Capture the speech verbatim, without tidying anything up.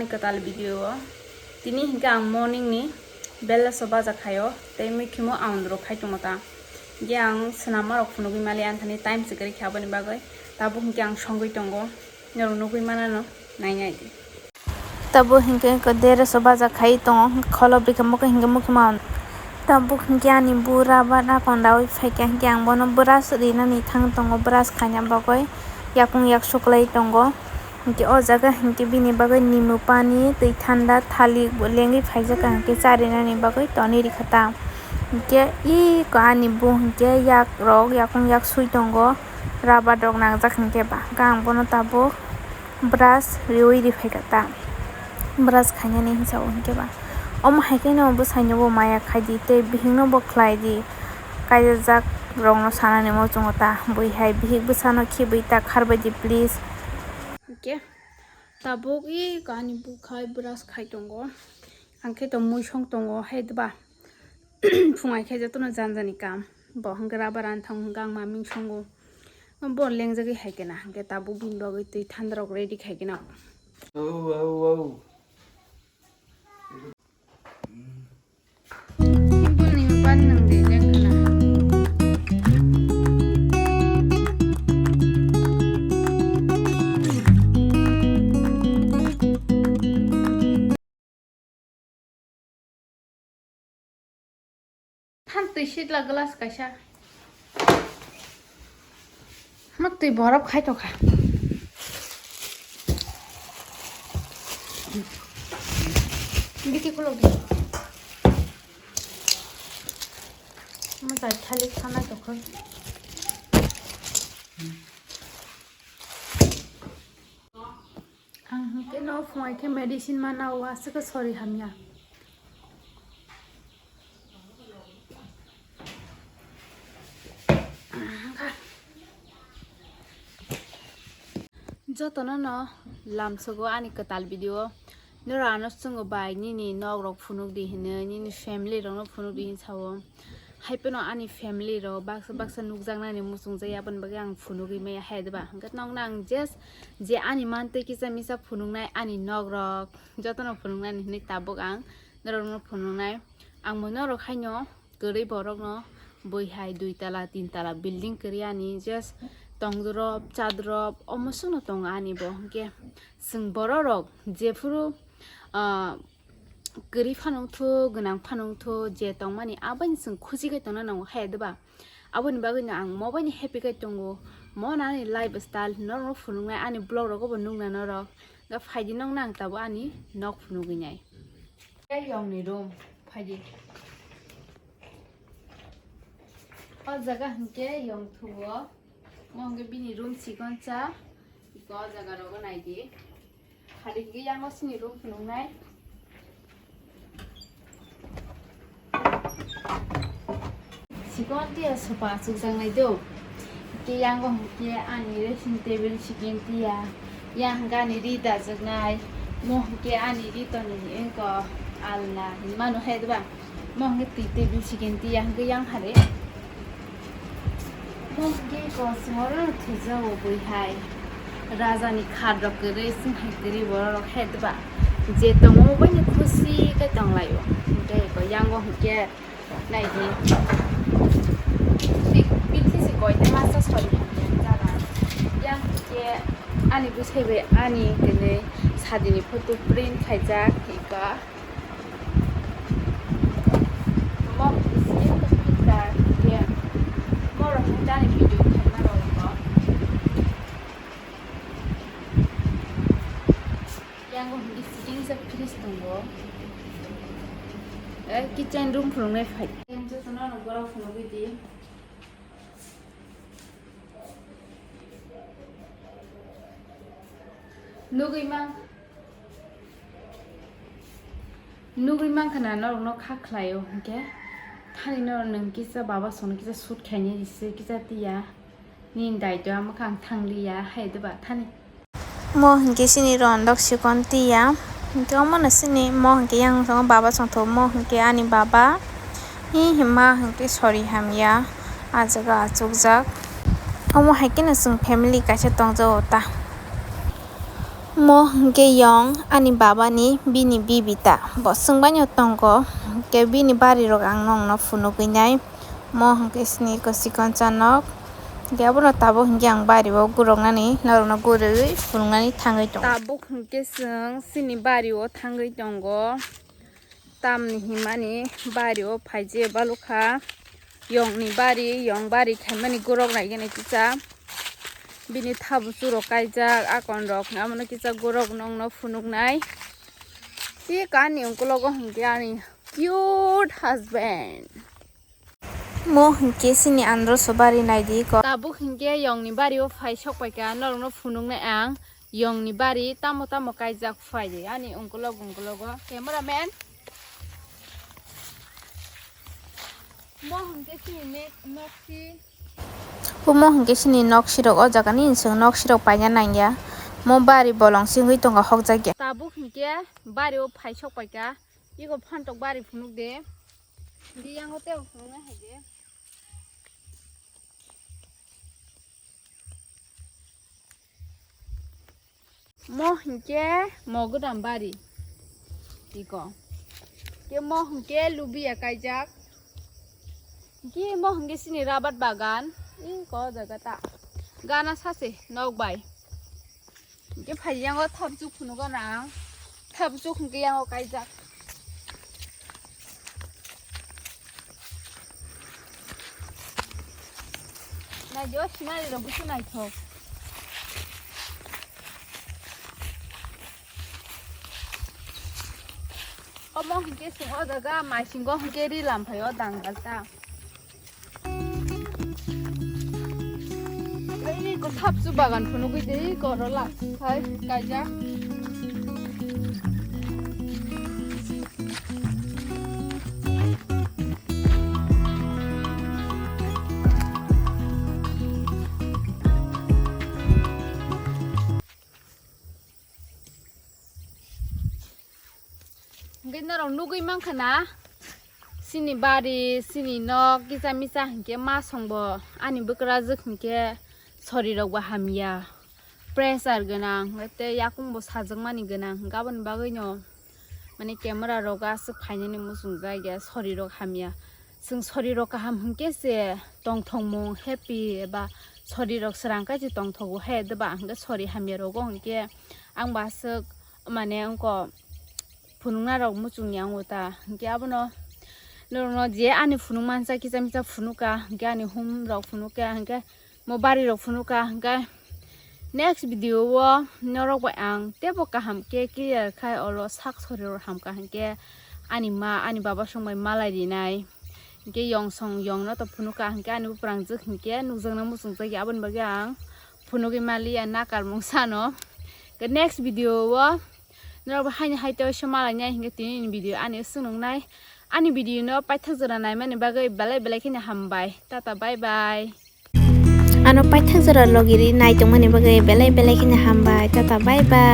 Kwtal video o. Tini hinkhe ang morning ni belaso baja khaio, tei mui khimo ang rok khai tongo ta. Hinkhe ang swnam rok phunugwi mali ang thani time se kwrwi kha aboni bagwi. Tabuk hinkhe ang songwi tongo, norok nugwi manano nainai di. Tabuk hinkhe ko deraso baja khai tongo, kholo bikha mokhe hinkhe mokhe ma. Tabuk hinkhe ani bura ba nakon dawi phaikha hinkhe ang bono brush rinani thang tongo, brush khaina bagwi yakung yak suklai tongo. Hinkhe o jaga hinkhe bini bagwi nimu pani, twi thanda, thalik bo lengwi phaijak ang hinkhe charinani bagwi tonwi rikha ta. Hinkhe iko ani bung hinkhe yak rok yakung yak sui tongo, rubber rok nangjak hinkhe ba. Hinkhe ang bono tabuk brush riui riphaikha ta, brush khainani hinsa o hinkhe ba. Omo hai kheno bwsaino bo maya khaidi tei bihikno bo khlaidi, kaijajak rokno sanani muchungo ta. Bui hai bihik bwsano khibui ta kharbaidi please. Hinkhe tabuk i kani bukhai brush khai tongo. Ang khe to mui song tongo hai deba. Phung ai khe jotono jan jani kam. Bo hwnkhe rubber ani thang hwnkhe ang maming songo. Bo lengjagwi hai khe na hwnkhe tabuk bini bagwi twi thandarok ready khai khe na. Au, au, au. Bini ban nang de leng khna. Than twi sitla glass kaisa. Mak twi borok khai tokha. Biti kulok di. Mo jai thalik sanai tokha. Ang hwnkhe no phung ai khe medicine mana o aswk sori hamya. Jotono no lamsogo ani kwtal video. Nora ano chwngo bai nini nok rok phunuk di hinwi, nini family rok no phunuk di hin sao. Hai phano ani family rok baksa baksa nukjaknani muchungjak ya, aboni bagwi ang phunugwi maya hai deba. Hwnkhe nokno ang just je ani mantwi kisa misa phunuknai ani nok rok jotono phunuknani hinwi tabuk ang norokno phunuknai. Ang bo norok haino kwrwi borokno bui hai dui tala tin tala building kwrwi ani just tongdorop chadorop omo swkno tongo ani bo. Hwnkhe chwng borok rok jephuru, ah, kwrwi phano wngthu, gwnang phano wngthu, je tongmani abono chwng khusi khe tongna nango hai deba. Aboni bagwino ang mobaino happy khe tongo. Mo nani lifestyle norokno phunuknai ani vlog rogo bo nukna norok. Ga phaidi nokno ang tabuk ani nok phunugwi nai. Tei yongni room phaidi. O jaga hwnkhe yong thuo. Mo hwnkhe bini room chikonsa. Iko o jaga rogo naidi. Hari hwnkhe yango sini room phunuknai. Sikon tiya sofa achukjaknai do. Hwnkhe yango hwnkhe ani dressing table sikon tiya. Yang hwnkhe ani ri dajwknai. Mo hwnkhe ani ri toni wngkha alna hinmano hai deba. Mo hwnkhe twi table sikon tiya hwnkhe yang hari. Mo hwnkhe kosmoro thujago bui hai. Rajani khat rok kwrwi, chwng hai kwrwi borok rok hai deba. Je tongo boino khusi khe tonglaio. Hwnkhe ko yango hwnkhe naidi. Big, big khe se koite masa sori hwnkhe jaga. Yang hwnkhe ani bwsai bai ani hwnwi sadini photo print khaijak ika. Mok isi ka pita ya. Moro hutani video khaima rok. Yango hindi sitting sa fridge tongo. Eh, kitchen room phulungnai phai. Yang jotono no borok phunugwi di. Nugwi mang. Nugwi mankha na norokno kha khlaio, hinkhe thani norok nwng kisa baba songno kisa shoot khainai risi kisa tiya. Nini daityo amo khe ang thangliya hai deba thani. Mo hinkhe chini rondok sikon tiya. Hinkhe omono chini mo hinkhe yang tongo baba songthomo hinkhe ani baba. Hi hima hinkhe sori hamya ah jaga achukjak. Omo hai kheno chwng family kaisa tongjago ta. Mo hwnkhe yong ani babani bini bibita. Bo swngbaino tongo, hwnkhe bini barirok ang nokno phunugwi nai. Mo hwnkhe sini eko chikon chanok. Hwnkhe abono tabuk hwnkhe ang bario guroknani, norokno gurwi phunuknani thangwi tongo. Tabuk hwnkhe chwng chini bario thangwi tongo. Tamni himani bario phaije balukha. Yongni bari, yong bari khaimani gurok naigani kisa. Bini thabuchurok kaijak, akonrok abono kisa gurok nokno phunuknai. Tei ani ungkologo hwnkhe ani cute husband. Mo hwnkhe chini androso bari naidi ko. Tabuk hwnkhe yongni bario phai sokpaikha, norokno phunuknai ang. Yongni bari tamo tamo kaijak phai de ani ungkolog ungkologo. Cameraman. Mo hwnkhe chini ne-, noksi. Omo hwnkhe chini noksirok o jagani chwng noksirok paina nangya. Mo bari bolong singwi tongo hokjakya. Tabuk hwnkhe bario phai sokpaikha. Iko phantok bari phunuk de. Biyango tei phunuknai hai de. Mo hwnkhe mo gwdam bari. Iko. Khe mo hwnkhe lubiya kaijak. Khe mo hwnkhe chini rabat bagan. Iko jaga ta. Gana sase nok bai. Hwnkhe phai yango thapchuk phunugo nang. Thapchuk hwnkhe yango kaijak. Naijo, sinari rok busu naithok. Omo hwnkhe chwng o jaga maisingo hwnkhe ri lamphai o dangal ta. Ei, ko thapchu bagan phunugwi tei koro la khai kaijak. Hwnkhe norok nugwi mankha na, chini bari, chini nok kisa misa hwnkhe ma songbo ani bwkrajwk hwnkhe sorirokbo hamya, pressure gwnang, tei yakungbo sajwkmani gwnang, hwnkhe aboni bagwino mane camera rogo aswk phainani muchungjak ya, sorirok hamya. Chwng sorirok kaham hwnkhe se tongthokmung, happy eba sorirok srang kai se tongthogo he, deba hwnkhe sori hamya rogo hwnkhe ang bo aswk mane wngkha phunuknarok muchungya wngo ta, hwnkhe abono norokno je ani phunukmansa kisa misa phunuka, hwnkhe ani humrok phunuka, hwnkhe mo barirok phunuka, hwnkhe next video o norok bai ang teibo kaham khe clear khai olo sak sorirok hamkha, hwnkhe ani ma ani baba songbai malai rinai, hwnkhe yong song yongno to phunuka, hwnkhe ani buprangjwk hwnkhe nukjaknai muchungjak ya, aboni bagwi ang phunugwi maliya nakarmung sano. Hwnkhe next video o norok bo haini hai tei waisa malainai hwnkhe tini ni video ani swk nuknai. Ani video no paithak jora naimani bagwi belai belai kheno hambai. Tata bye bye. Ano paithak jora logiri naitongmani bagwi belai belai kheno hambai. Tata bye bye.